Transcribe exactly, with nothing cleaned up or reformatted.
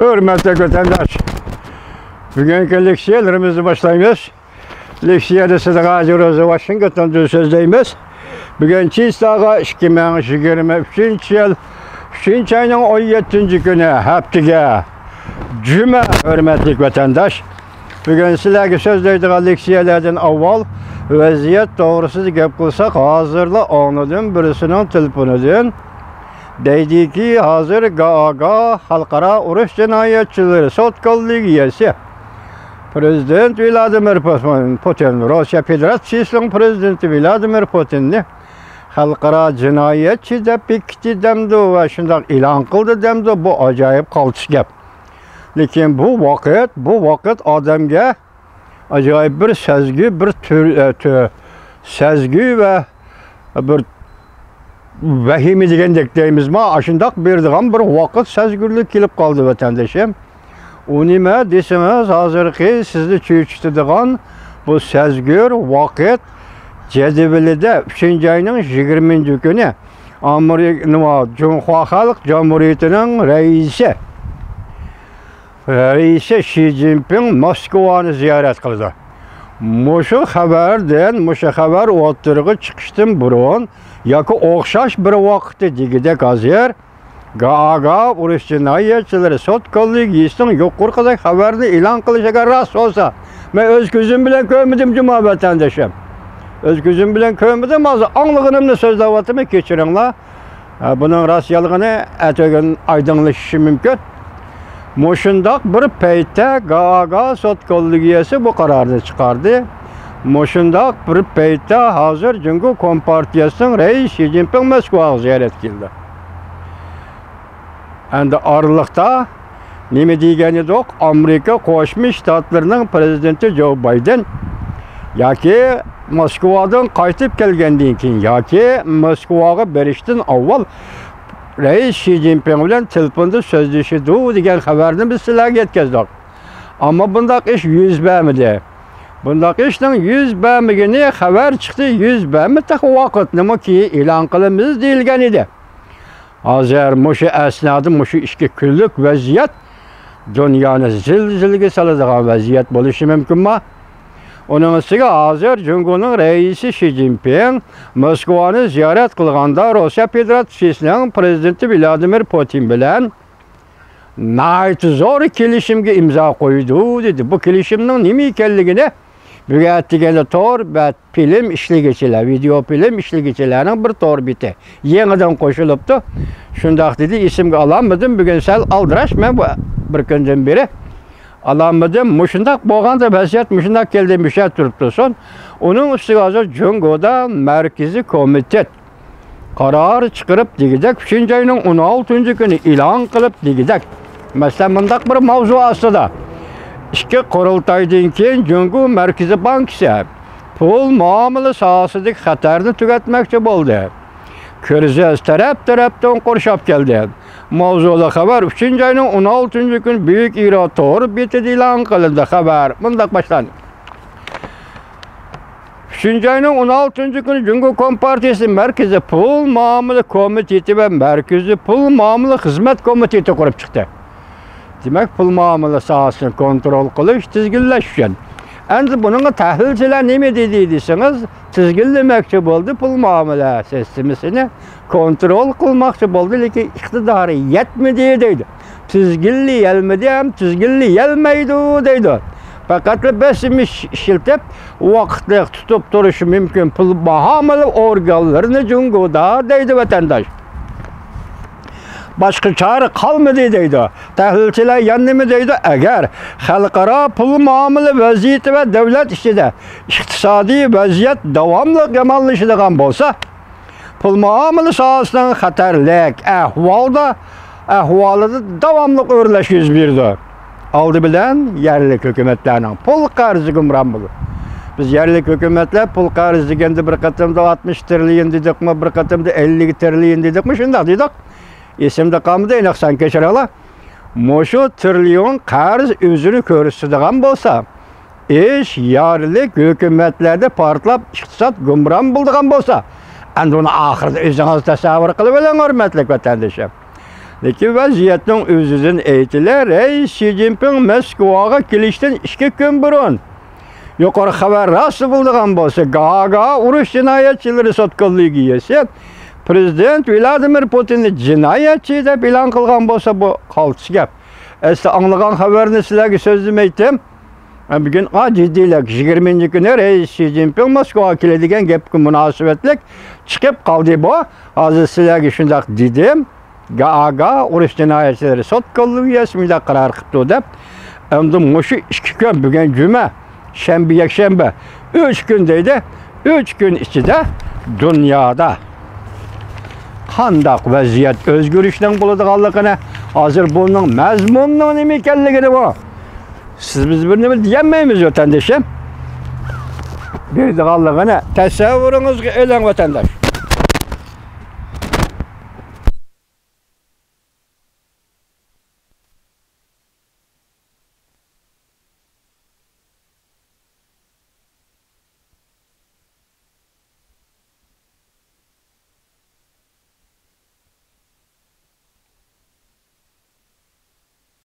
ھۆرمەتلىك ۋەتەنداش، بۈگۈنكى لېكسىيەلىرىمىزنى باشلايمىز. لېكسىيەنى سىزگە ھازىر ئۆزى ۋاشىنگتوندىن سۆزلەيمىز. بۈگۈن چىسلاغا ئىككى مىڭ يىگىرمە ئۈچىنچى يىل، ئۈچىنچى ئاينىڭ ئون يەتتىنچى كۈنى، ھەپتىگە، جۈمە، ھۆرمەتلىك ۋەتەنداش. بۈگۈن سىلەرگە سۆزلەيدىغان لېكسىيەلەردىن ئاۋۋال ۋەزىيەت توغرىسىدا گەپ قىلساق، ھازىرلا ئاڭلىدىم بىرسىنىڭ تېلېفونىدىن. دەيدىكى، ھازىر گاگا خەلقئارا ئۇرۇش جىنايەتچىلىرى سوت كوللېگىيەسى پرېزىدېنت ۋلادىمىر پۇتىن، پۇتىن، روسىيە فېدېراتسىيىسىنىڭ پرېزىدېنتى ۋلادىمىر پۇتىننى خەلقئارا جىنايەتچى دەپ بېكىتتى دەمدۇ ۋە شۇنداق ئېلان قىلدى دەمدۇ، بۇ ئاجايىپ قالتىس گەپ. لېكىن بۇ ۋاقىت، بۇ ۋاقىت ئادەمگە ئاجايىپ بىر سەزگۈ، بىر تۈر، ئە، تۈ-، سەزگۈ ۋە بىر ۋەھىمە دېگەندەك دەيمىزما، ئاشۇنداق بېرىدىغان بىر ۋاقىت سەزگۈرلۈك كېلىپ قالدى، ۋەتەندىشىم. ئۇ نېمە دېسىڭىز، ھازىرقى سىزنى چۆچۈتىدىغان بۇ سەزگۈر ۋاقىت جەدۋىلىدە ئۈچىنچى ئاينىڭ يىگىرمىنچى كۈنى ئامېرىكا، نېمە، جۇڭخۇا خەلق جۇمھۇرىيىتىنىڭ رەئىسى، رەئىسى شى جىنپىڭ موسكۋانى زىيارەت قىلىدۇ. مۇشۇ خەۋەردىن، مۇشۇ خەۋەر ئوتتۇرىغا چىقىشتىن بۇرۇن ياكى ئوخشاش بىر ۋاقىتتا دېگۈدەك ھازىر گاگا ئۇرۇش جىنايەتچىلىرى سوت كوللېگىيىسىنىڭ يۇقىرىقىدەك خەۋەرنى ئېلان قىلىشى ئەگەر راست بولسا، مەن ئۆز كۆزۈم بىلەن كۆرمىدىم جۇما، ۋەتەندىشىم. ئۆز كۆزۈم بىلەن كۆرمىدىم، ھازىر ئاڭلىغىنىمنى سۆزلەۋاتىمەن، كەچۈرۈڭلار. ھە، بۇنىڭ راست يالغىنى ئەتىگۈن ئايدىڭلىشىشى مۇمكىن. مۇشۇنداق بىر پەيتتە گاگا سوت كوللېگىيەسى بۇ قارارنى چىقاردى. مۇشۇنداق بىر پەيتتە ھازىر جۇڭگو كومپارتىيەسىنىڭ رەئىسى شى جىنپىڭ موسكۋاغا زىيارەتكە كېلىدۇ. ئەمدى ئارىلىقتا نېمە دېگەن ئىدۇق؟ ئامېرىكا قوشما شتاتلىرىنىڭ پرېزىدېنتى جو بايدېن ياكى موسكۋادىن قايتىپ كەلگەندىن كېيىن ياكى موسكۋاغا بېرىشتىن ئاۋۋال رەئىس شى جىنپىڭ بىلەن تېلېفوندا سۆزلىشىدۇ دېگەن خەۋەرنى بىز سىلەرگە يەتكۈزدۇق. ئەمما بۇنداق ئىش يۈز بەرمىدى. بۇنداق ئىشنىڭ يۈز بەرمىگىنى خەۋەر چىقتى، يۈز بەرمىدى، تېخى ۋاقىتنىمۇ كېيىن ئېلان قىلىمىز دېيىلگەن ئىدى. ھازىر مۇشۇ ئەسنادا مۇشۇ ئىككى كۈنلۈك ۋەزىيەت دۇنيانى زىلزىلىگە سالىدىغان ۋەزىيەت بولۇشى مۇمكىنما؟ ئۇنىڭ ئۈستىگە ھازىر جۇڭگونىڭ رەئىسى شى جىنپىڭ موسكۋانى زىيارەت قىلغاندا، روسىيە فېدېراتسىيىسىنىڭ پرېزىدېنتى ۋلادىمىر پۇتىن بىلەن ناھايىتى زور كېلىشىمگە ئىمزا قويىدۇ، دېدى. بۇ كېلىشىمنىڭ نېمە ئىكەنلىكىنى بۈگۈن ئەتىگەندە تور بەت فىلىم ئىشلىگۈچىلەر، ۋىدېئو فىلىم ئىشلىگۈچىلەرنىڭ بىر تور بېتى يېڭىدىن قوشۇلۇپتۇ. شۇنداق دېدى، ئېسىمگە ئالالمىدىم. بۈگۈن سەل ئالدىراش، مەن بۇ بىر كۈندىن بېرى ئالالمىدىم. مۇشۇنداق بولغاندا ۋەزىيەت مۇشۇنداق كەلدى، مۇشۇنداق تۇرۇپ تۇرسۇن. ئۇنىڭ ئۈستىگە ھازىر جۇڭگودا مەركىزىي كومىتېت قارار چىقىرىپ دېگۈدەك، ئۈچىنچى ئاينىڭ ئون ئالتىنچى كۈنى ئېلان قىلىپ دېگۈدەك، مەسىلەن، مۇنداق بىر ماۋزۇ ئاستىدا ئىككى قۇرۇلتايدىن كېيىن جۇڭگو مەركىزىي بانكىسى پۇل مۇئامىلە ساھەسىدىكى خەتەرنى تۈگەتمەكچى بولدى. كىرىزىس تەرەپ-تەرەپتىن قورشاپ كەلدى. ماۋزۇلۇق خەۋەر ئۈچىنچى ئاينىڭ ئون ئالتىنچى كۈنى بۈيۈك ئىرا تور بېتىدە ئېلان قىلىندى. خەۋەر مۇنداق باشلاندى. ئۈچىنچى ئاينىڭ ئون ئالتىنچى كۈنى جۇڭگو كومپارتىيىسى مەركىزىي پۇل مۇئامىلە كومىتېتى ۋە مەركىزىي پۇل مۇئامىلە خىزمەت كومىتېتى قۇرۇپ چىقتى. دېمەك، پۇل مۇئامىلە ساھەسىنى كونترول قىلىش، تىزگىنلەش ئۈچۈن. ئەمدى بۇنىڭغا تەھلىلچىلەر نېمە دېدى دېسىڭىز، تىزگىنلىمەكچى بولدى پۇل مۇئامىلە سىستېمىسىنى. كونترول قىلماقچى بولدى، لېكىن ئىقتىدارى يەتمىدى دەيدۇ. تىزگىنلىيەلمىدى ھەم تىزگىنلىيەلمەيدۇ دەيدۇ. پەقەتلا بېسىم ئىش-، ئىشلىتىپ، ۋاقىتلىق تۇتۇپ تۇرۇشى مۇمكىن پۇل مۇئامىلە ئورگانلىرىنى جۇڭگودا دەيدۇ ۋەتەنداش. باشقا چارە قالمىدى دەيدۇ. تەھلىلچىلەر يەنە نېمە دەيدۇ؟ ئەگەر خەلقئارا پۇل مۇئامىلە ۋەزىيىتى ۋە دۆلەت ئىچىدە ئىقتىسادىي ۋەزىيەت داۋاملىق يامانلىشىدىغان بولسا، پۇل مۇئامىلە ساھەسىنىڭ خەتەرلىك ئەھۋالدا، ئەھۋالىدا داۋاملىق ئۆرلەش يۈز بېرىدۇ. ئالدى بىلەن يەرلىك ھۆكۈمەتلەرنىڭ پۇل قەرزى گۇمران بولىدۇ. بىز يەرلىك ھۆكۈمەتلەر پۇل قەرز دېگەندە بىر قېتىمدا ئاتمىش تىرىليون دېدۇقمۇ، بىر قېتىمدا ئەللىك تىرىليون دېدۇقمۇ، شۇنداق دېدۇق. ئېسىمدە قالمىدى، ئېنىق سان كەچۈرۈڭلار. مۇشۇ تىرىليون قەرز ئۆزىنى كۆرسىتىدىغان بولسا، ئىش يەرلىك ھۆكۈمەتلەردە پارتلاپ، ئىقتىساد گۇمران بولىدىغان بولسا، ئەمدى ئۇنى ئاخىرىدا ئۆزىڭىز تەسەۋۋۇر قىلىۋېلىڭ، ھۆرمەتلىك ۋەتەندىشىم. لېكىن ۋەزىيەتنىڭ ئۆزىدىن ئېيتىلە، رەئىس شى جىنپىڭ مەسكۇۋاغا كېلىشتىن ئىككى كۈن بۇرۇن، يۇقىرى خەۋەر راست بولىدىغان بولسا، گاگا ئۇرۇش جىنايەتچىلىرى سوت كوللېگىيەسى پرېزىدېنت ۋلادىمىر پۇتىننى جىنايەتچى دەپ ئېلان قىلغان بولسا، بۇ قالتىس گەپ. ئەسلى ئاڭلىغان خەۋەرنى سىلەرگە سۆزلىمەيتتىم. بۈگۈن، ئا، جىددىيلىك، يىگىرمىنچى كۈنى رەئىس شى جىنپىڭ ماسكوغا كېلىدىغان گەپكە مۇناسىۋەتلىك چىقىپ قالدى بۇ. ھازىر سىلەرگە شۇنداق دېدىم. گاگا ئۇرۇش جىنايەتچىلىرى سوت كوللېگىيەسى مۇنداق قارار قىپتۇ دەپ. ئەمدى مۇشۇ ئىككى كۈن، بۈگۈن جۈمە، شەنبە، يەكشەنبە، ئۈچ كۈن دەيدۇ. ئۈچ كۈن ئىچىدە دۇنيادا قانداق ۋەزىيەت ئۆزگىرىشنىڭ بولىدىغانلىقىنى، ھازىر بۇنىڭ مەزمۇنىنىڭ نېمە ئىكەنلىكىنى بۇ سىز بىز بىر نېمە دېيەلمەيمىز، ۋەتەندىشىم. بېرىدىغانلىقىنى تەسەۋۋۇرىڭىزغا ئېلىڭ، ۋەتەنداش.